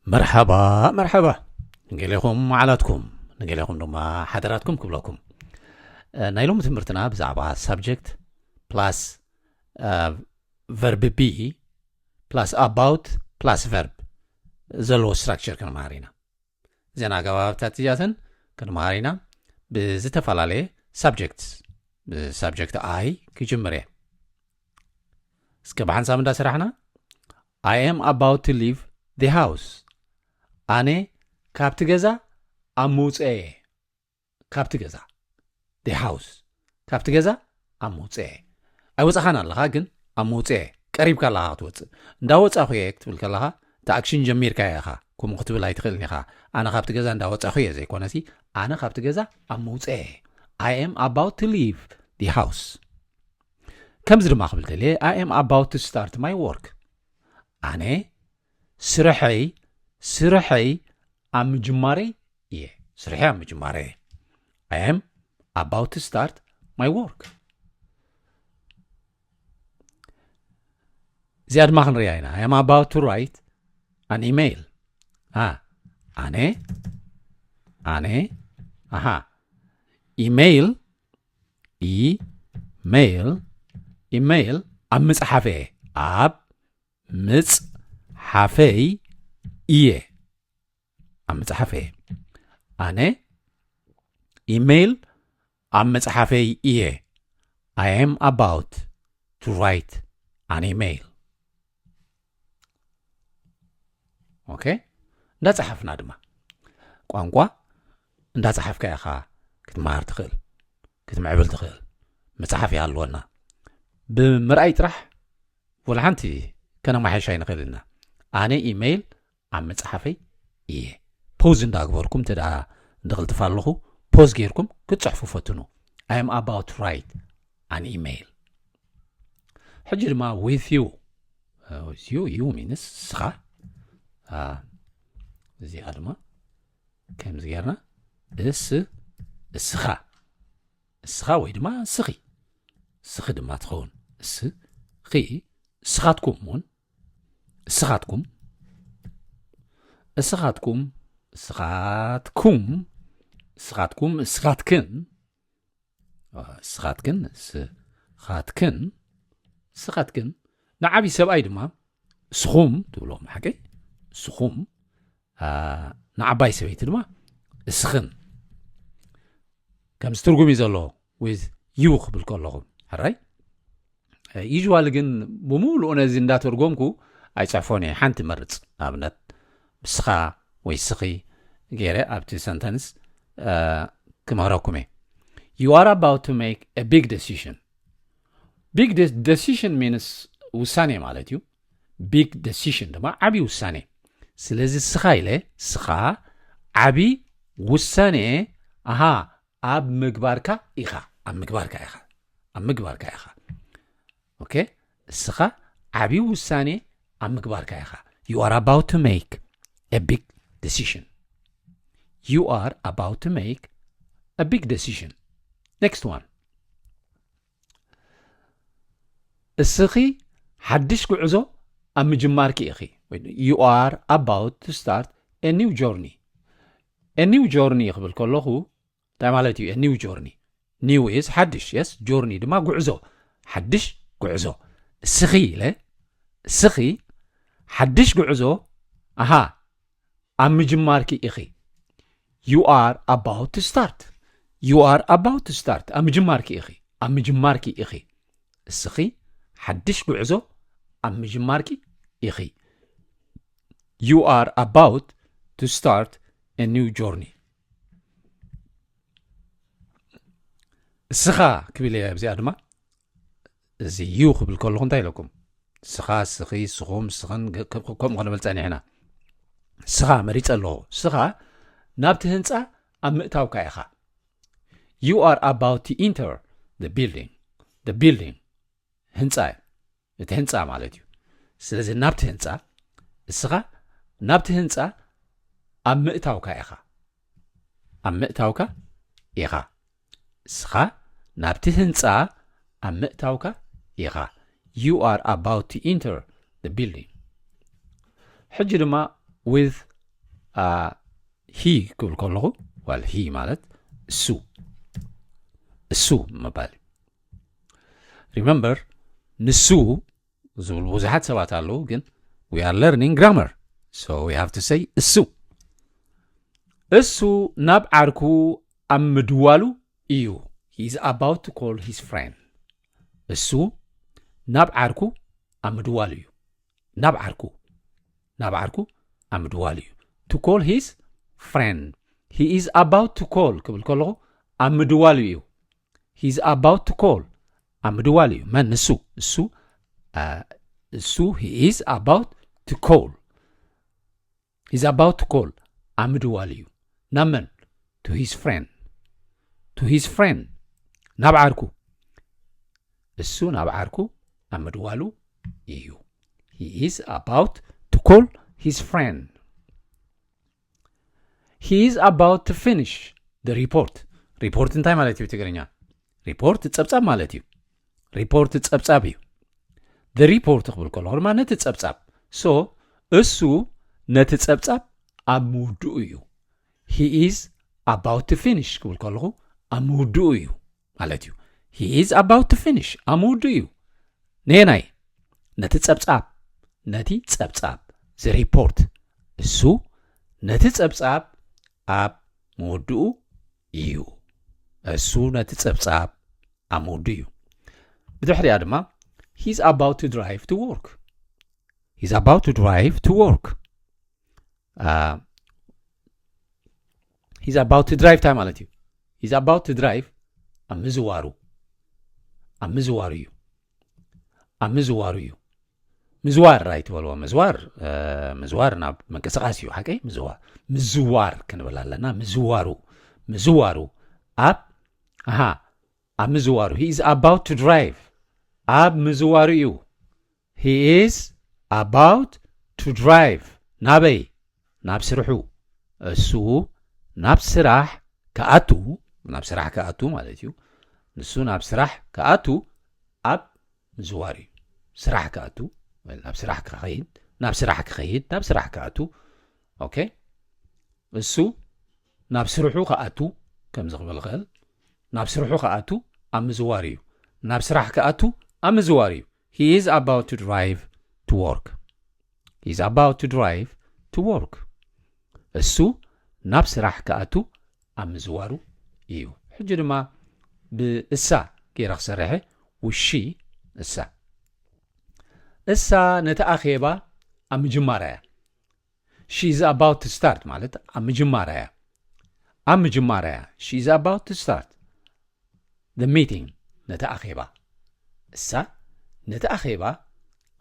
መርሓባ መርሓባ፣ ንገሌኹም መዓላትኩም፣ ንገሌኹም ድማ ሓደራትኩም ክብለኩም። እ፣ ናይ ሎሚ ትምህርትና ብዛዕባ ሳብጀክት ፕላስ ቨርብ ቢ ፕላስ ኣባውት ፕላስ ቨርብ ዘለዎ ስትራክቸር ክንመሃር ኢና። እዘን ኣገባብታት እዚኣተን ክንመሃር ኢና። ብዝተፈላለየ ሳብጀክትስ፣ ብሳብጀክት ኣይ ክጅምር እየ። እስከ ብሓንሳብ እንዳሰራሕና፣ I am about to leave the house። ኣነ ካብቲ ገዛ ኣብ ምውፅአ እየ። ካብቲ ገዛ፣ the house፣ ካብቲ ገዛ ኣብ ምውፅአ እየ። ኣይወፃኻን ኣለኻ፣ ግን ኣብ ምውፅአ እየ። ቀሪብካ ኣለኻ ክትወፅእ። እንዳወፃኹ እየ ክትብል ከለኻ፣ እቲ ኣክሽን ጀሚርካዮ ኢኻ። ከምኡ ክትብል ኣይትኽእልን ኢኻ። ኣነ ካብቲ ገዛ እንዳወፃኹ እየ ዘይኮነሲ፣ ኣነ ካብቲ ገዛ ኣብ ምውፅአ እየ። I am about to leave the house። ከምዚ ድማ ክብል ደልየ፣ I am about to start my work። ኣነ ስርሐይ፣ ስርሐይ ኣብ ምጅማረይ እየ። ስርሐይ ኣብ ምጅማረይ እየ። I am about to start my work። እዚኣ ድማ ክንሪኣ ኢና። I am about to write an email። አ፣ ኣነ፣ ኣነ፣ ኣሃ፣ ኢሜይል፣ ኢሜይል፣ ኢሜይል ኣብ ምጽሓፈ እየ። ኣብ ምጽሓፈይ እየ። ኣብ ምጽሓፈይ እየ። ኣነ ኢሜይል ኣብ ምጽሓፈይ እየ። I am about to write an email። ኦኬ፣ እንዳጸሓፍና ድማ ቋንቋ እንዳጸሓፍካ ኢኻ ክትመሃር ትኽእል፣ ክትምዕብል ትኽእል። መጽሓፍ ይሃልወና። ብምርኣይ ጥራሕ ወላ ሓንቲ ከነማሓይሽ ኣይንኽእል ኢና። ኣነ ኢሜይል ኣብ መጽሓፈይ እየ። ፖዝ እንዳግበርኩም፣ እንተ ደኣ እንድቕልጥፍ ኣለኹ፣ ፖዝ ጌርኩም ክትጽሕፉ ፈትኑ። I am about to write an email። ሕጂ ድማ with you። እ፣ with you፣ you means ንስኻ። አ፣ እዚኣ ድማ ከምዚ ጌርና፣ እስ-፣ እስኻ፣ እስኻ ወይ ድማ እስኺ፣ እስኺ ድማ ትኸውን። እስኺ፣ እስኻትኩም እውን፣ እስኻትኩም፣ እስኻትኩም፣ እስኻትኩም፣ እስኻትኩም፣ እስኻትክን፣ አ፣ እስኻትክን፣ እስኻትክን፣ እስኻትክን፣ ንዓብዪ ሰብኣይ ድማ እስኹም ትብሎም፣ ሓቀይ? እስኹም፣ አ፣ ንዓባይ ሰበይቲ ድማ እስኽን። ከምዚ ትርጉም እዩ ዘለዎ፣ with you ክብል ከለኹ። ሕራይ? እ፣ ዩዥዋሊ ግን ብምሉኡ ነዚ እንዳተርጎምኩ ኣይጽሕፎን እየ። ሓንቲ መርጽ፣ ንኣብነት፣ ምስኻ ወይ ስኺ ገይረ ኣብቲ ሰንተንስ፣ እ፣ ክምህረኩም እየ። You are about to make a big decision። ቢግ ደ-፣ decision means ውሳኔ ማለት እዩ። ቢግ ደሲሽን ድማ ዓብዪ ውሳኔ። ስለዚ ስኻ ኢለ፣ ስኻ ዓብዪ ውሳኔ፣ ኣሃ፣ ኣብ ምግባርካ ኢኻ፣ ኣብ ምግባርካ ኢኻ፣ ኣብ ምግባርካ ኢኻ። ኦኬ፣ ስኻ ዓብዪ ውሳኔ ኣብ ምግባርካ ኢኻ። You are about to make a big decision. You are about to make a big decision. Next one. እስኺ ሓድሽ ጉዕዞ ኣብ ምጅማርኪ ኢኺ። You are about to start a new journey. A new journey ክብል ከለኹ እንታይ ማለት እዩ? A new journey. New is ሓድሽ፣ yes? Journey ድማ ጉዕዞ። ሓድሽ ጉዕዞ። እስኺ ኢለ፣ እስኺ ሓድሽ ጉዕዞ፣ ኣሃ፣ ኣብ ምጅማርኪ ኢኺ። You are about to start. You are about to start. ኣብ ምጅማርኪ ኢኺ። ኣብ ምጅማርኪ ኢኺ። እስኺ ሓድሽ ጉዕዞ ኣብ ምጅማርኪ ኢኺ። You are about to start a new journey. እስኻ ክብል እየ ኣብዚኣ ድማ። እዚ you ክብል ከለኹ እንታይ ኢለኩም? እስኻ፣ እስኺ፣ እስኹም፣ እስኽን፣ ገ-፣ ከ-፣ ከ-፣ ከምኡ ክንብል ጸኒሕና። እስኻ መሪጸ ኣለኹ። እስኻ ናብቲ ህንጻ ኣብ ምእታውካ ኢኻ። You are about to enter the building. The building፣ ህንጻ እዩ። እቲ ህንጻ ማለት እዩ። ስለዚ ናብቲ ህንጻ፣ እስኻ ናብቲ ህንጻ ኣብ ምእታውካ ኢኻ። ኣብ ምእታውካ ኢኻ። እስኻ ናብቲ ህንጻ ኣብ ምእታውካ ኢኻ። You are about to enter the building. ሕጂ ድማ with he ክብል ከለኹ፣ well, he ማለት እሱ፣ እሱ ምባል እዩ። Remember፣ ንሱ ዝብሉ ብዙሓት ሰባት ኣለዉ፣ ግን we are learning grammar, so we have to say እሱ። እሱ ናብ ዓርኩ ኣብ ምድዋሉ እዩ። He is about to call his friend. እሱ ናብ ዓርኩ ኣብ ምድዋሉ እዩ። ናብ ዓርኩ፣ ናብ ዓርኩ ኣብ ምድዋሉ እዩ። To call his friend. He is about to call ክብል ከለኹ ኣብ ምድዋሉ እዩ። He is about to call። ኣብ ምድዋሉ እዩ። መን? ንሱ። እሱ፣ አ፣ እሱ፣ he is about to call. He is about to call. ኣብ ምድዋሉ እዩ። ናብ መን? To his friend. To his friend. ናብ ዓርኩ። እሱ ናብ ዓርኩ ኣብ ምድዋሉ እዩ። He is about to call his friend. He is about to finish the report. ሪፖርት እንታይ ማለት እዩ ብትግርኛ? ሪፖርት ጸብጻብ ማለት እዩ። ሪፖርት ጸብጻብ እዩ። The report ክብል ከለኹ ድማ ነቲ ጸብጻብ። So እሱ ነቲ ጸብጻብ ኣብ ምውድኡ እዩ። He is about to finish ክብል ከለኹ ኣብ ምውድኡ እዩ ማለት እዩ። He is about to finish፣ ኣብ ምውድኡ እዩ። ነየናይ? ነቲ ጸብጻብ፣ ነቲ ጸብጻብ፣ the report። እሱ ነቲ ጸብጻብ ኣብ ምውድኡ እዩ። እሱ ነቲ ጸብጻብ ኣብ ምውድኡ እዩ። ብድሕሪኣ ድማ he's about to drive to work. He's about to drive to work. Uh, he's about to drive እንታይ ማለት እዩ? He's about to drive ኣብ ምዝዋሩ፣ ኣብ ምዝዋሩ እዩ። ኣብ ምዝዋሩ እዩ። ምዝዋር ኣይትበልዎ። ምዝዋር፣ እ፣ ምዝዋር ናብ ምንቅስቃስ እዩ። ሓቀይ? ምዝዋር፣ ምዝዋር ክንብል ኣለና። ምዝዋሩ፣ ምዝዋሩ ኣብ፣ ኣሃ፣ ኣብ ምዝዋሩ። He is about to drive። ኣብ ምዝዋሩ እዩ። He is about to drive። ናበይ? ናብ ስርሑ። እሱ ናብ ስራሕ ክኣቱ፣ ናብ ስራሕ ክኣቱ ማለት እዩ። ንሱ ናብ ስራሕ ክኣቱ ኣብ ምዝዋር እዩ። ስራሕ ክኣቱ፣ ወይ ናብ ስራሕ ክኸይድ፣ ናብ ስራሕ ክኸይድ፣ ናብ ስራሕ ክኣቱ። ኦኬ? እሱ ናብ ስርሑ ክኣቱ፣ ከምዚ ክብል ይኽእል። ናብ ስርሑ ክኣቱ ኣብ ምዝዋር እዩ። ናብ ስራሕ ክኣቱ ኣብ ምዝዋር እዩ። He is about to drive to work. He is about to drive to work. እሱ ናብ ስራሕ ክኣቱ ኣብ ምዝዋሩ እዩ። ሕጂ ድማ ብእሳ ገይረ ክሰርሐ፣ ውሺ፣ እሳ። እሳ ነቲ ኣኼባ ኣብ ምጅማራ እያ። She is about to start ማለት ኣብ ምጅማራ እያ። ኣብ ምጅማራ እያ። She is about to start the meeting፣ ነቲ ኣኼባ። እሳ ነቲ ኣኼባ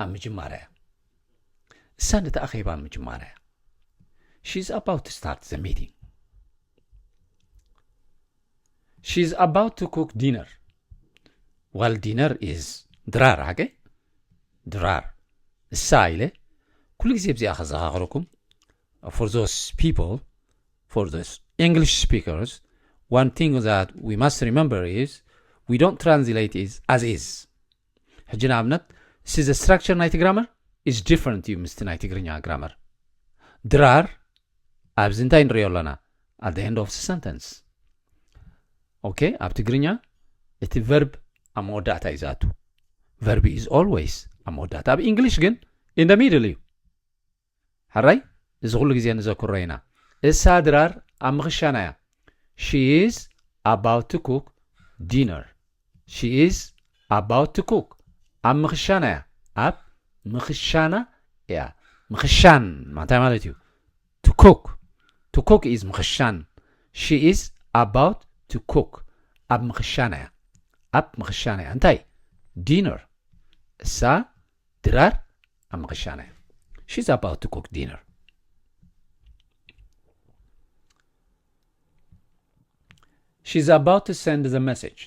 ኣብ ምጅማራ እያ። እሳ ነቲ ኣኼባ ኣብ ምጅማራ እያ። She is about to start the meeting. She is about to cook dinner. Well, dinner is ድራር፣ ሓቀይ? ድራር። እሳ ኢለ ኩሉ ግዜ ብዚኣ ከዘኻኽረኩም። For those people, for those English speakers, one thing that we must remember is we don't translate it as is. ሕጂ ንኣብነት፣ see, the structure ናይቲ ግራመር is different እዩ ምስቲ ናይ ትግርኛ ግራመር። ድራር ኣብዚ እንታይ ንሪኦ ኣለና? At the end of the sentence. ኦኬ፣ ኣብ ትግርኛ እቲ ቨርብ ኣብ መወዳእታ እዩ ዝኣቱ። Verb is always ኣብ መወዳእታ። ኣብ ኢንግሊሽ ግን in the middle እዩ። ሕራይ፣ እዚ ኩሉ ግዜ ንዘክሮ ኢና። እሳ ድራር ኣብ ምኽሻና እያ። She is about to cook dinner. She is about to cook. ኣብ ምኽሻና እያ። ኣብ ምኽሻና እያ። ምኽሻን እንታይ ማለት እዩ? To cook. To cook is ምኽሻን። She is about to cook. ኣብ ምኽሻና እያ። ኣብ ምኽሻና እያ። እንታይ? Dinner። እሳ ድራር ኣብ ምኽሻና እያ። She's about to cook dinner. She's about to send the message.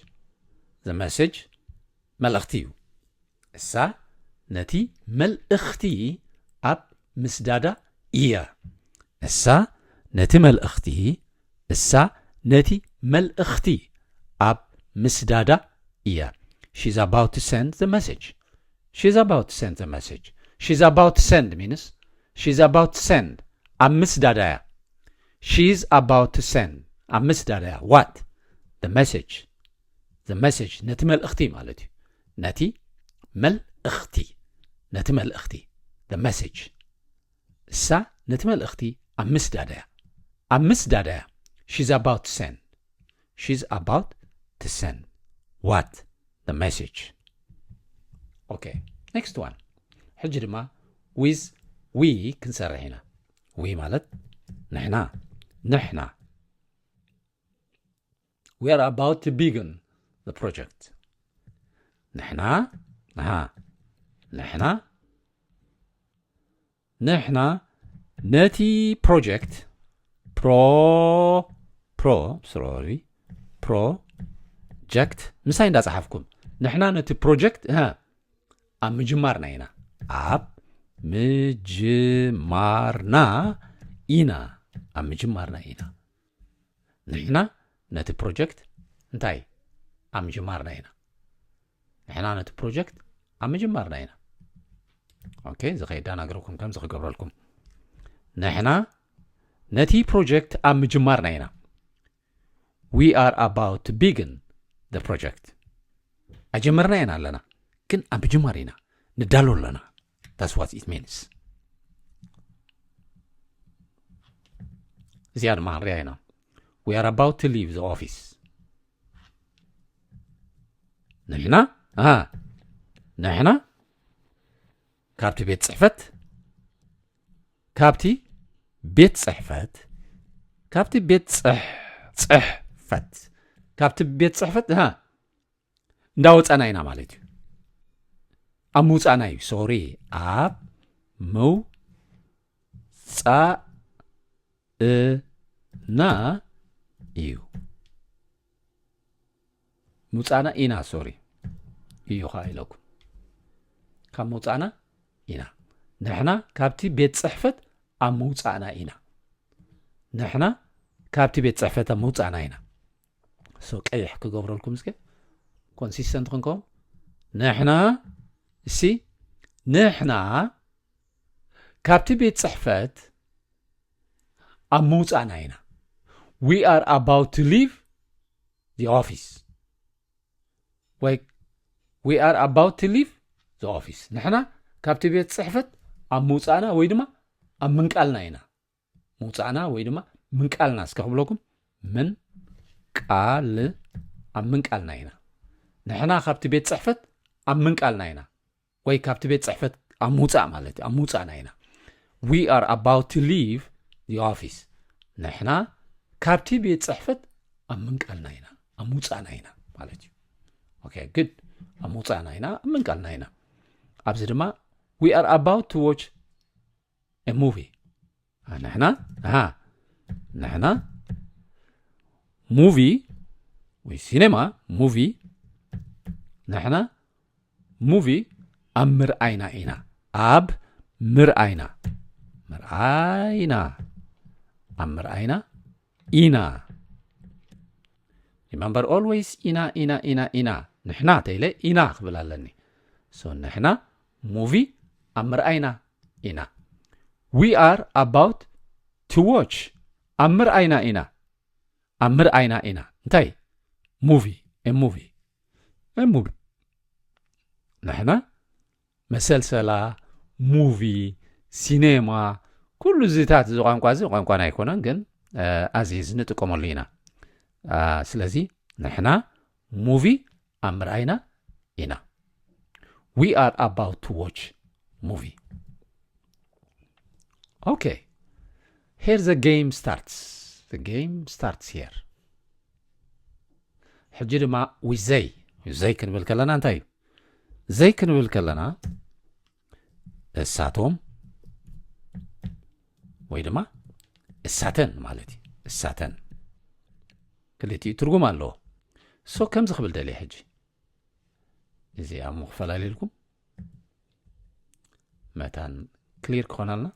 The message መልእኽቲ እዩ። እሳ ነቲ መልእኽቲ ኣብ ምስዳዳ እያ። እሳ ነቲ መልእኽቲ፣ እሳ ነቲ መልእኽቲ ኣብ ምስዳዳ እያ። She's about to send the message. She's about to send the message. She's about to send means she's about to send. ኣብ ምስዳዳ እያ። She's about to send. ኣብ ምስዳድ እያ። What? The message. The message ነቲ መልእኽቲ ማለት እዩ። ነቲ መልእኽቲ፣ ነቲ መልእኽቲ፣ the message። እሳ ነቲ መልእኽቲ ኣብ ምስዳድ እያ። ኣብ ምስዳድ እያ። She's about to send. She's about to send. What? The message. Okay. Next one. ሕጂ ድማ with we ክንሰርሕ ኢና። We ማለት ንሕና፣ ንሕና። We are about to begin the project. ንሕና፣ ኣሃ፣ ንሕና፣ ንሕና ነቲ ፕሮጀክት፣ ፕሮ፣ ፕሮ፣ ሶሪ፣ ፕሮጀክት፣ ምሳይ እንዳጸሓፍኩም። ንሕና ነቲ ፕሮጀክት፣ እሃ፣ ኣብ ምጅማርና ኢና። ኣብ ምጅማርና ኢና። ኣብ ምጅማርና ኢና። ንሕና ነቲ ፕሮጀክት እንታይ? ኣብ ምጅማርና ኢና። ንሕና ነቲ ፕሮጀክት ኣብ ምጅማርና ኢና። ኦኬ፣ እዚ ከይዳናግረኩም ከምዚ ክገብረልኩም። ንሕና ነቲ ፕሮጀክት ኣብ ምጅማርና ኢና። We are about to begin the project. ኣጀመርና ኢና ኣለና፣ ግን ኣብ ምጅማር ኢና፣ ንዳሎ ኣለና። That's what it means. እዚኣ ድማ ንሪኣ ኢና። We are about to leave the office. ንሕና፣ ኣሃ፣ ንሕና ካብቲ ቤት ጽሕፈት፣ ካብቲ ቤት ጽሕፈት፣ ካብቲ ቤት ጽሕ-፣ ጽሕፈት፣ ካብቲ ቤት ጽሕፈት፣ ኣሃ፣ እንዳወጻና ኢና ማለት እዩ። ኣብ ምውጻእና እዩ፣ ሶሪ፣ ኣብ ምውጻእና እዩ። ምውጻእና ኢና፣ ሶሪ፣ እዩ ኸዓ ኢለኩም። ካብ ምውጻእና ኢና። ንሕና ካብቲ ቤት ጽሕፈት ኣብ ምውጻእና ኢና። ንሕና ካብቲ ቤት ጽሕፈት ኣብ ምውጻእና ኢና። ሶ ቀይሕ ክገብረልኩም እስከ ኮንሲስተንት ክንከውን። ንሕና፣ እሲ፣ ንሕና ካብቲ ቤት ጽሕፈት ኣብ ምውጻእና ኢና። We are about to leave the office. ወይ we are about to leave the office. ንሕና ካብቲ ቤት ጽሕፈት ኣብ ምውጻእና ወይ ድማ ኣብ ምንቃልና ኢና። ምውጻእና ወይ ድማ ምንቃልና እስከ ክብለኩም። ምንቃል፣ ኣብ ምንቃልና ኢና። ንሕና ካብቲ ቤት ጽሕፈት ኣብ ምንቃልና ኢና። ወይ ካብቲ ቤት ጽሕፈት ኣብ ምውጻእ ማለት እዩ። ኣብ ምውጻእና ኢና። We are about to leave the office. ንሕና ካብቲ ቤት ጽሕፈት ኣብ ምንቃልና ኢና። ኣብ ምውጻእና ኢና ማለት እዩ። ኦኬ፣ ግድ ኣብ ምውጻእና ኢና፣ ኣብ ምንቃልና ኢና። ኣብዚ ድማ we are about to watch a movie. ንሕና፣ ኣሃ፣ ንሕና ሙቪ ወይ ሲኔማ፣ ሙቪ፣ ንሕና ሙቪ ኣብ ምርኣይና ኢና። ኣብ ምርኣይና። ምርኣይና። ኣብ ምርኣይና ኢና። Remember always ኢና፣ ኢና፣ ኢና፣ ኢና። ንሕና ተይለ ኢና ክብል ኣለኒ። So ንሕና ሙቪ ኣብ ምርኣይና ኢና። We are about to watch. ኣብ ምርኣይና ኢና። ኣብ ምርኣይና ኢና። እንታይ? ሙቪ፣ a movie. A movie. ንሕና መሰልሰላ፣ ሙቪ፣ ሲኔማ፣ ኩሉ እዚታት እዚ ቋንቋ እዚ ቋንቋና ኣይኮነን፣ ግን፣ እ፣ ኣዚ እዚ ንጥቀመሉ ኢና። እ፣ ስለዚ ንሕና ሙቪ ኣብ ምርኣይና ኢና። We are about to watch movie. Okay. Here the game starts. The game starts here. ሕጂ ድማ with they. With they ክንብል ከለና እንታይ እዩ? They ክንብል ከለና እሳቶም ወይ ድማ እሳተን ማለት እዩ። እሳተን ክልቲኡ ትርጉም ኣለዎ። So ከምዚ ክብል ደልየ ሕጂ። እዚኣ እሞ ክፈላልየልኩም። መታን ክሊር ክኾነልና።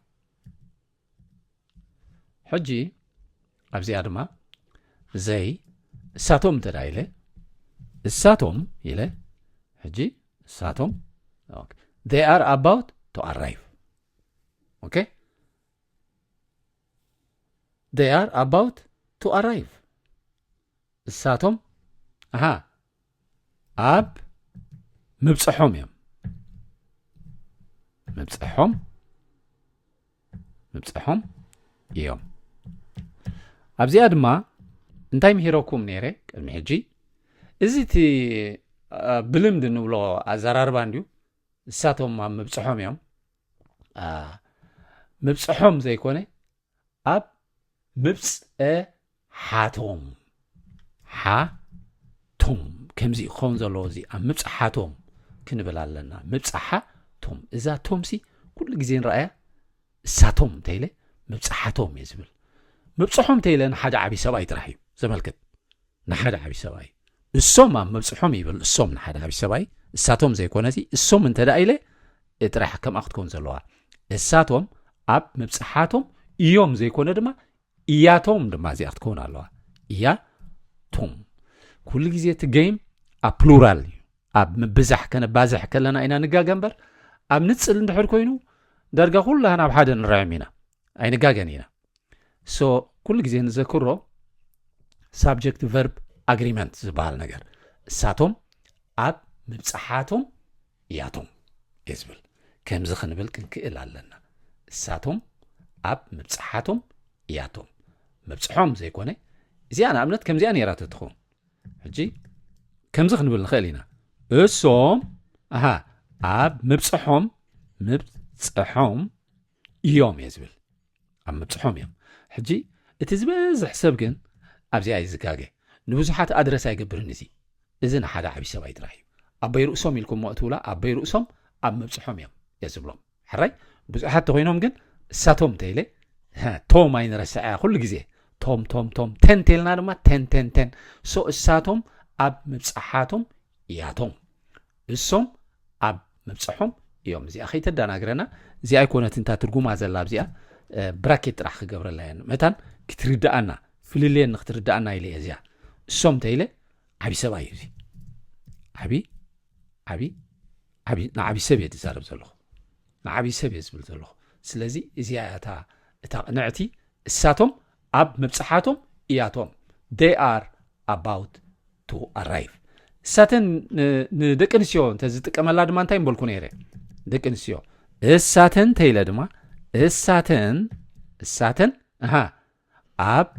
ሕጂ ኣብዚኣ ድማ they እሳቶም እንተ ደኣ ኢለ፣ እሳቶም ኢለ፣ ሕጂ እሳቶም፣ ኦኬ፣ they are about to arrive። ኦኬ? They are about to arrive. እሳቶም ኣሃ ኣብ ምብፅሖም እዮም። ምብፅሖም ምብፅሖም እዮም። ኣብዚኣ ድማ እንታይ ምሂረኩም ነይረ ቅድሚ ሕጂ? እዚ እቲ ብልምድ እንብሎ ኣዘራርባ እንድዩ። እሳቶም ኣብ ምብፅሖም እዮም። ምብፅሖም ዘይኮነ ኣብ ምብፅሓቶም። ሓቶም ከምዚ ክኸውን ዘለዎ እዚ ኣብ ምብፅሓቶም ክንብል ኣለና። ምብፅሓቶም፣ እዛ ቶም ሲ ኩሉ ግዜ ንረኣያ። እሳቶም እንተኢለ ምብፅሓቶም እየ ዝብል። ምብፅሖም እንተኢለ ንሓደ ዓብዪ ሰብኣይ ጥራሕ እዩ ዘመልክት። ንሓደ ዓብዪ ሰብኣይ። እሶም ኣብ ምብፅሖም ይብል። እሶም ንሓደ ዓብዪ ሰብኣይ። እሳቶም ዘይኮነ እዚ እሶም እንተ ደኣ ኢለ ጥራሕ ከምኣ ክትከውን ዘለዋ። እሳቶም ኣብ ምብፅሓቶም እዮም ዘይኮነ ድማ እያቶም ድማ እዚኣ ክትከውን ኣለዋ። እያቶም። ኩሉ ግዜ እቲ ጌም ኣብ ፕሉራል እዩ። ኣብ ምብዛሕ ከነባዝሕ ከለና ኢና ንጋገ እምበር ኣብ ንፅል እንድሕር ኮይኑ ዳርጋ ኩላህና ኣብ ሓደ ንረዕም ኢና። ኣይንጋገን ኢና። So ኩሉ ግዜ ንዘክሮ ሳብጀክት ቨርብ ኣግሪመንት ዝበሃል ነገር እሳቶም ኣብ ምብፅሓቶም እያቶም እየ ዝብል። ከምዚ ክንብል ክንክእል ኣለና። እሳቶም ኣብ ምብፅሓቶም እያቶም። ምብፅሖም ዘይኮነ እዚኣ ንኣብነት ከምዚኣ ነይራ ተትኸውን ሕጂ ከምዚ ክንብል ንኽእል ኢና። እሶም ኣሃ ኣብ ምብፅሖም ምብፅሖም እዮም እየ ዝብል። ኣብ ምብፅሖም እዮም። ሕጂ እቲ ዝበዝሕ ሰብ ግን ኣብዚኣ እዩ ዝጋገ። ንብዙሓት ኣድረስ ኣይገብርን እዚ። እዚ ንሓደ ዓብዪ ሰብኣይ ጥራሕ እዩ። ኣቦይ ርእሶም ኢልኩሞ እትብላ ኣቦይ ርእሶም ኣብ ምብፅሖም እዮም እየ ዝብሎም። ሕራይ ብዙሓት ተኮይኖም ግን እሳቶም እንተኢለ ቶም ኣይንረስዐ ኩሉ ግዜ ቶም ቶም ቶም ተን ተልና ድማ ተን ተን ተን so እሳቶም ኣብ ምብፅሓቶም እያቶም እሶም ኣብ ምብፅሖም እዮም። እዚኣ ከይተዳናግረና እዚኣ ኣይኮነት እንታ ትርጉማ ዘላ ኣብዚኣ ብራኬት ጥራሕ ክገብረላ እየ መታን ክትርድኣና ፍልልየን ንክትርድኣና ኢለ እየ እዚኣ እሶም እንተኢለ ዓብዪ ሰብኣይ እዩ እዚ ዓብዪ ዓብዪ ዓብዪ ንዓብዪ ሰብ እየ ዝዛረብ ዘለኹ ንዓብዪ ሰብ እየ ዝብል ዘለኹ ስለዚ እዚኣ እያ እታ እታ ቅንዕቲ እሳቶም ኣብ ምብፅሓቶም እያቶም they are about to arrive እሳተን ንደቂ ኣንስትዮ እንተዝጥቀመላ ድማ እንታይ ምበልኩ ነይረ ደቂ ኣንስትዮ እሳተን እንተኢለ ድማ እሳተን እሳተን ኣሃ ኣብ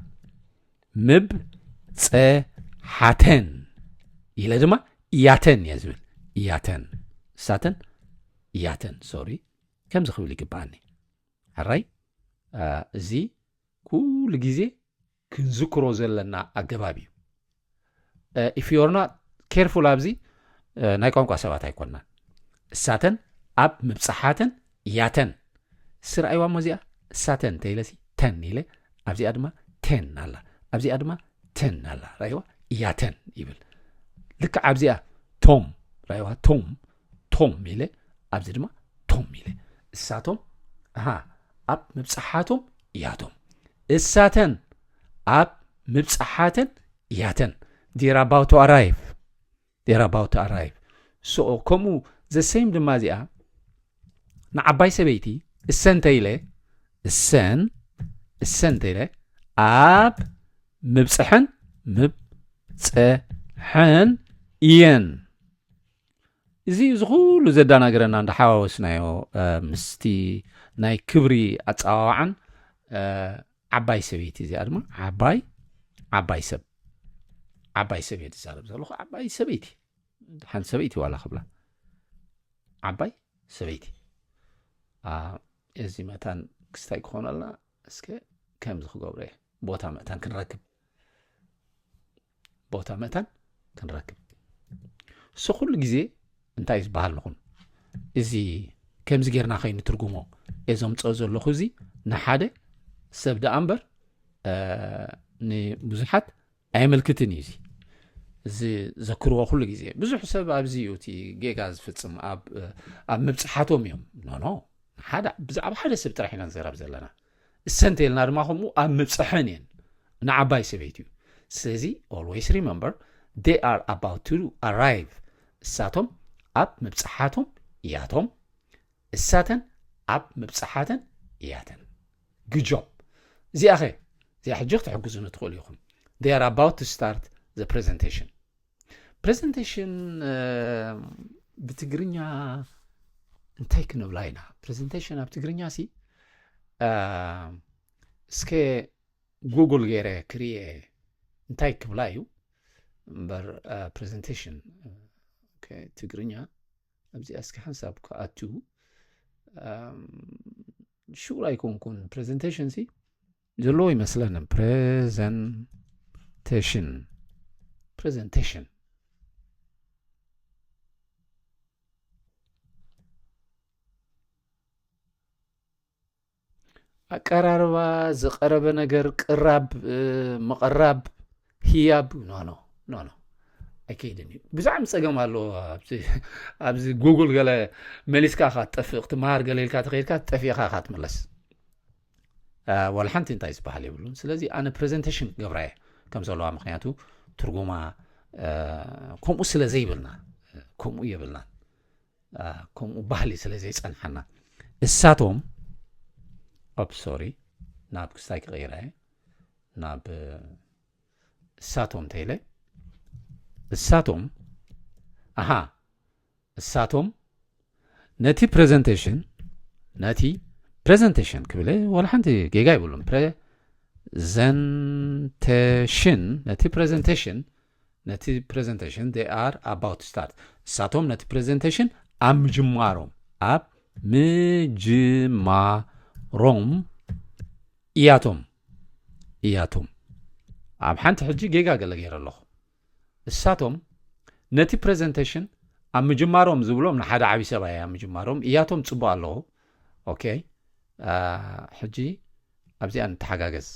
ምብፅሓተን ኢለ ድማ እያተን እየ ዝብል እያተን እሳተን እያተን sorry ከምዚ ክብል ይግበኣኒ ሕራይ እዚ ኩሉ ግዜ ክንዝክሮ ዘለና ኣገባብ እዩ if you're not careful ኣብዚ ናይ ቋንቋ ሰባት ኣይኮንናን እሳተን ኣብ ምብፅሓተን እያተን ስርኣይዋ ሞ እዚኣ እሳተን እንተኢለሲ ተን ኢለ ኣብዚኣ ድማ ተን ኣላ ኣብዚኣ ድማ ተን ኣላ ራይዋ እያተን ይብል ልክዕ ኣብዚኣ ቶም ራይዋ ቶም ቶም ኢለ ኣብዚ ድማ ቶም ኢለ እሳቶም ኣሃ ኣብ ምብፅሓቶም እያቶም እሳተን ኣብ ምብፅሓተን እያተን they're about to arrive they're about to arrive so ከምኡ the same ድማ እዚኣ ንዓባይ ሰበይቲ እሰን ተኢለ እሰን እሰን ተኢለ ኣብ ምብፅሐን ምብፅሐን እየን እዚ እዚ ኩሉ ዘዳናግረና እንዳሓዋወስናዮ ምስቲ ናይ ክብሪ ኣፀዋዋዓን ዓባይ ሰበይቲ እዚኣ ድማ ዓባይ ዓባይ ሰብ ዓባይ ሰብ እየ ዝዛረብ ዘለኹ ዓባይ ሰበይቲ ሓንቲ ሰበይቲ ዋላ ክብላ ዓባይ ሰበይቲ እዚ መታን ክስታይ ክኾነልና እስከ ከምዚ ክገብሮ እየ ቦታ መእታን ክንረክብ ቦታ መእታን ክንረክብ እሱ ኩሉ ግዜ እንታይ ዝበሃል ንኹን እዚ ከምዚ ጌርና ከይንትርጉሞ እየ ዘምፅኦ ዘለኹ እዚ ንሓደ ሰብ ደኣ እምበር ንብዙሓት ኣየመልክትን እዩ እዚ እዚ ዘክርዎ ኩሉ ግዜ ብዙሕ ሰብ ኣብዚ እዩ እቲ ጌጋ ዝፍፅም ኣብ ምብፅሓቶም እዮም ኖኖ ሓደ ብዛዕባ ሓደ ሰብ ጥራሕ ኢና ንዘረብ ዘለና እሰንተ ኢልና ድማ ከምኡ ኣብ ምብፅሐን እየን ንዓባይ ሰበይቲ እዩ ስለዚ always remember they are about to arrive እሳቶም ኣብ ምብፅሓቶም እያቶም እሳተን ኣብ ምብፅሓተን እያተን ግጆብ እዚኣኸ እዚኣ ሕጂ ክትሕግዙኒ ትኽእሉ ኢኹም። They are about to start the presentation. Presentation ብትግርኛ እንታይ ክንብላ ኢና? Presentation ኣብ ትግርኛ ሲ እስከ ጉግል ገይረ ክርኤ እንታይ ክብላ እዩ እምበር። Presentation ትግርኛ ኣብዚኣ እስኪ ሓንሳብ ክኣቱ ሽውር ኣይኮንኩን። Presentation ሲ ዘለዎ ይመስለኒ። Presentation presentation ኣቀራርባ፣ ዝቐረበ ነገር፣ ቅራብ፣ ምቕራብ፣ ህያብ፣ no no no no ኣይከይድን እዩ። ብዛዕሚ ጸገም ኣለዎ። ኣብዚ ጉግል ገለ መሊስካ ኢኻ ትጠፍእ፣ ክትመሃር ገለ ኢልካ ተኸይድካ ጠፊእኻ ኢኻ ትምለስ። ዋላ ሓንቲ እንታይ ዝበሃል የብሉን። ስለዚ ኣነ presentation ክገብራ እየ ከም ዘለዋ፣ ምክንያቱ ትርጉማ ከምኡ ስለ ዘይብልና፣ ከምኡ የብልናን። ከምኡ ባህሊ ስለ ዘይጸንሓና። እሳቶም ኦፕ ሶሪ ናብ ክስታይ ክቕይራ እየ። ናብ እሳቶም ተይለ እሳቶም ኣሃ እሳቶም ነቲ presentation ነቲ presentation ክብል እየ፣ ዋላ ሓንቲ ጌጋ ይብሉን። Presentation ነቲ presentation ነቲ presentation they are about to start እሳቶም ነቲ presentation ኣብ ምጅማሮም ኣብ ምጅማሮም እያቶም እያቶም ኣብ ሓንቲ ሕጂ ጌጋ ገለ ገይረ ኣለኹ። እሳቶም ነቲ presentation ኣብ ምጅማሮም ዝብሎም ንሓደ ዓብዪ ሰብኣይ ኣብ ምጅማሮም እያቶም ጽቡቕ ኣለኹ። ኦኬ ሕጂ ኣብዚኣ ንተሓጋገዝ።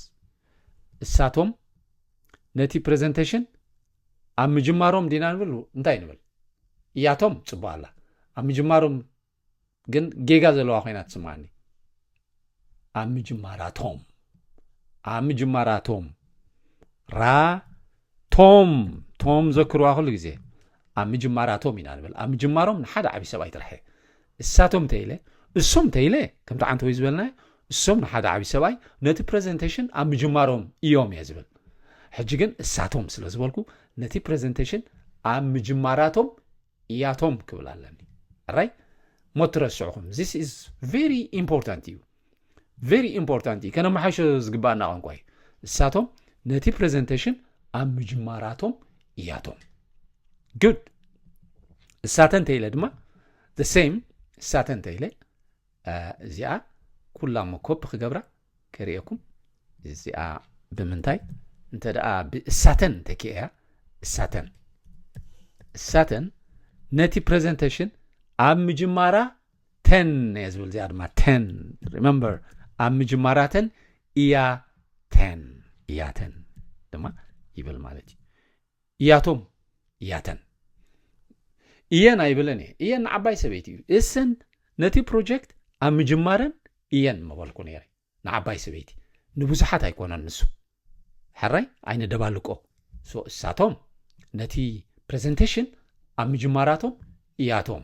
እሳቶም ነቲ presentation ኣብ ምጅማሮም ዲና ንብል እንታይ ንብል? እያቶም ጽቡቕ ኣላ። ኣብ ምጅማሮም ግን ጌጋ ዘለዋ ኮይና ትስምዓኒ። ኣብ ምጅማራቶም ኣብ ምጅማራቶም ራ ቶም ቶም ዘክርዋ ኩሉ ግዜ ኣብ ምጅማራቶም ኢና ንብል። ኣብ ምጅማሮም ንሓደ ዓብዪ ሰብኣይ ጥራሕ እየ። እሳቶም ተይለ እሶም ተይለ ከምቲ ዓንተወይ ዝበልናዮ እሶም ንሓደ ዓብዪ ሰብኣይ ነቲ presentation ኣብ ምጅማሮም እዮም እየ ዝብል። ሕጂ ግን እሳቶም ስለ ዝበልኩ ነቲ presentation ኣብ ምጅማራቶም እያቶም ክብል ኣለኒ። ራይ ሞ ትረስዕኹም። This is very important እዩ። Very important እዩ። ከነመሓይሾ ዝግባኣና ቋንቋ እዩ። እሳቶም ነቲ presentation ኣብ ምጅማራቶም እያቶም። Good። እሳተን ተይለ ድማ the same። እሳተን ተይለ እዚኣ ኩላ ሞ ኮፒ ክገብራ ከርእየኩም። እዚኣ ብምንታይ እንተ ደኣ ብእሳተን ተኪእያ እሳተን እሳተን ነቲ presentation ኣብ ምጅማራ ተን እየ ዝብል። እዚኣ ድማ ተን remember ኣብ ምጅማራተን እያ ተን እያተን ድማ ይብል ማለት እዩ። እያቶም እያተን እየን ኣይብለን እየ። እየን ንዓባይ ሰበይቲ እዩ። እሰን ነቲ project ኣብ ምጅማረን እየን መበልኩ ነይረ። ንዓባይ ሰበይቲ ንብዙሓት ኣይኮነን ንሱ። ሕራይ ኣይነደባልቆ። So እሳቶም ነቲ presentation ኣብ ምጅማራቶም እያቶም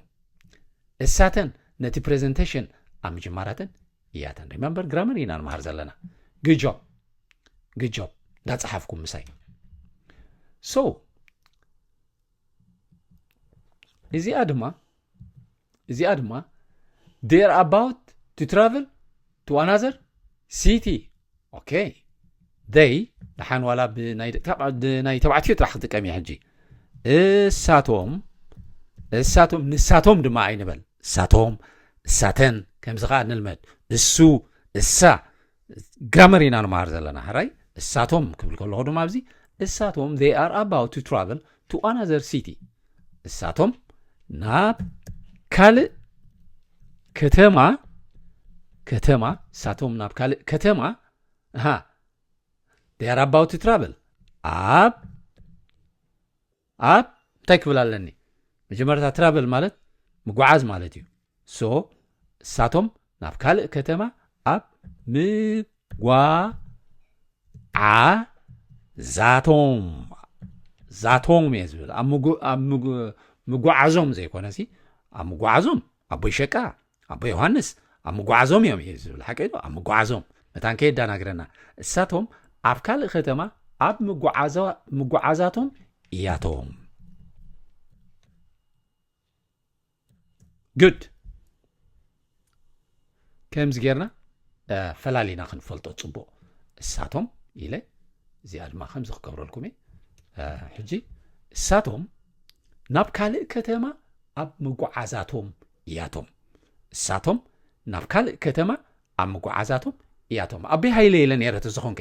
እሳተን ነቲ presentation ኣብ ምጅማራተን እያተን። Remember grammar ኢና ንመሃር ዘለና። Good job good job። እንዳጸሓፍኩም ምሳይ። So እዚኣ ድማ እዚኣ ድማ they're about to travel to another city። Okay they ደሓን ዋላ ብናይ ተባዕትዮ ጥራሕ ክጥቀም እየ ሕጂ። እሳቶም እሳቶም ንሳቶም ድማ ኣይንበል። እሳቶም እሳተን ከምዚ ከዓ ንልመድ። እሱ እሳ grammar ኢና ንመሃር ዘለና ሕራይ። እሳቶም ክብል ከለኹ ድማ ኣብዚ እሳቶም they are about to travel to another city እሳቶም ናብ ካልእ ከተማ ከተማ እሳቶም ናብ ካልእ ከተማ እሃ they are about to travel ኣብ ኣብ እንታይ ክብል ኣለኒ? መጀመርታ travel ማለት ምጉዓዝ ማለት እዩ። So እሳቶም ናብ ካልእ ከተማ ኣብ ምጓዓዛቶም ዛቶም እየ ዝብል ኣብ ምጉዓዞም ዘይኮነ ሲ ኣብ ምጓዓዞም ኣቦይ ሸቃ ኣቦ ዮሃንስ ኣብ ምጓዓዞም እዮም እየ ዝብል ሓቀይ ዶ ኣብ ምጓዓዞም መታን ከየዳናግረና እሳቶም ኣብ ካልእ ከተማ ኣብ ምጉዓዛ- ምጉዓዛቶም እያቶም። Good። ከምዚ ጌርና እ፣ ፈላሊና ክንፈልጦ ጽቡቕ። እሳቶም ኢለ እዚኣ ድማ ከምዚ ክገብረልኩም እየ። እ፣ ሕጂ እሳቶም ናብ ካልእ ከተማ ኣብ ምጉዓዛቶም እያቶም። እሳቶም ናብ ካልእ ከተማ ኣብ ምጉዓዛቶም እያቶም። ኣቤ ሃይለ ኢለ ነይረ ተዝኾንከ፣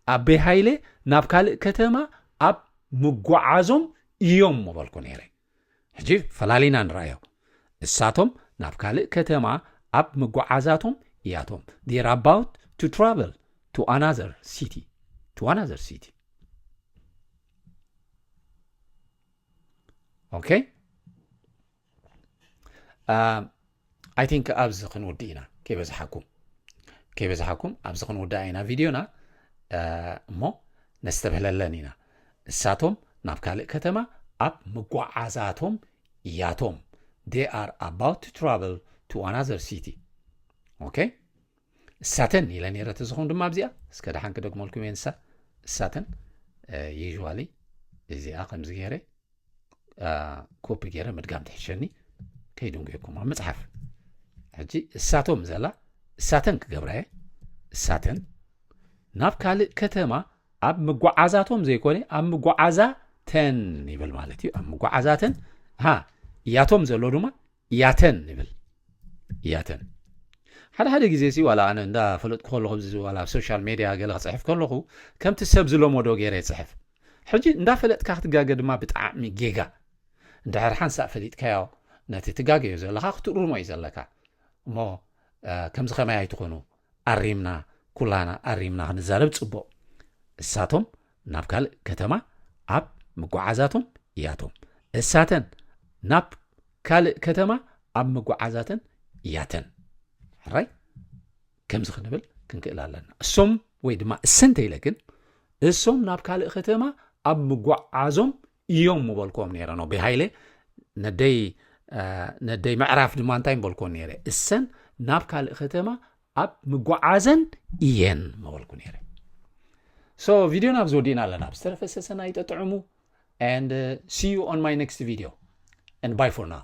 ኣቤ ሃይለ ናብ ካልእ ከተማ ኣብ ምጉዓዞም እዮም ምበልኩ ነይረ። ሕጂ ፈላሊና ንረኣዮ። እሳቶም ናብ ካልእ ከተማ ኣብ ምጉዓዛቶም እያቶም። They're about to travel to another city. To another city. Okay? Uh, I think ኣብዚ ክንውድእ ኢና። ከይበዝሓኩም ከይበዝሓኩም ኣብዚ ክንውድኣ ኢና ቪድዮና። Uh, እሞ ነስተብህለለን ኢና። እሳቶም ናብ ካልእ ከተማ ኣብ ምጓዓዛቶም እያቶም። They are about to travel to another city. Okay? እሳተን ኢለ ነይረ ተዝኾን ድማ ኣብዚኣ እስከ ደሓን ክደግመልኩም እየ። ንሳ እሳተን ዩዥዋሊ እዚኣ ከምዚ ገይረ ኮፒ ገይረ ምድጋም ትሕሸኒ። ከይድንጉየኩም ኣብ መፅሓፍ ሕጂ እሳቶም ዘላ እሳተን ክገብራ እየ። እሳተን ናብ ካልእ ከተማ ኣብ ምጓዓዛቶም ዘይኮነ ኣብ ምጓዓዛተን ይብል ማለት እዩ። ኣብ ምጓዓዛተን ሃ እያቶም ዘሎ ድማ እያተን ይብል። እያተን ሓደ ሓደ ግዜ ሲ ዋላ ኣነ እንዳፈለጥኩ ከለኹ ኣብዚ ዋላ ኣብ ሶሻል ሜድያ ገለ ክፅሕፍ ከለኹ ከምቲ ሰብ ዝለመዶ ገይረ ይፅሕፍ። ሕጂ እንዳፈለጥካ ክትጋገ ድማ ብጣዕሚ ጌጋ። እንድሕር ሓንሳእ ፈሊጥካዮ ነቲ ትጋገዮ ዘለኻ ክትእርሞ እዩ ዘለካ። እሞ ከምዚ ከማይ ኣይትኾኑ። ኣሪምና ኩላና ኣሪምና ክንዛረብ ፅቡቕ። እሳቶም ናብ ካልእ ከተማ ኣብ ምጓዓዛቶም እያቶም። እሳተን ናብ ካልእ ከተማ ኣብ ምጓዓዛተን እያተን። ሕራይ ከምዚ ክንብል ክንክእል ኣለና። እሶም ወይ ድማ እሰን ተይለ ግን እሶም ናብ ካልእ ከተማ ኣብ ምጓዓዞም እዮም ምበልክዎም ነይረ ነው ብሃይለ ነደይ ነደይ ምዕራፍ ድማ እንታይ ምበልክዎ ነይረ? እሰን ናብ ካልእ ከተማ ኣብ ምጓዓዘን እየን ምበልኩ ነይረ። So ቪድዮ ናብ ዝወዲእና ኣለና። ብዝተረፈ ሰሰና ይጠጥዕሙ and see you on my next video and bye for now.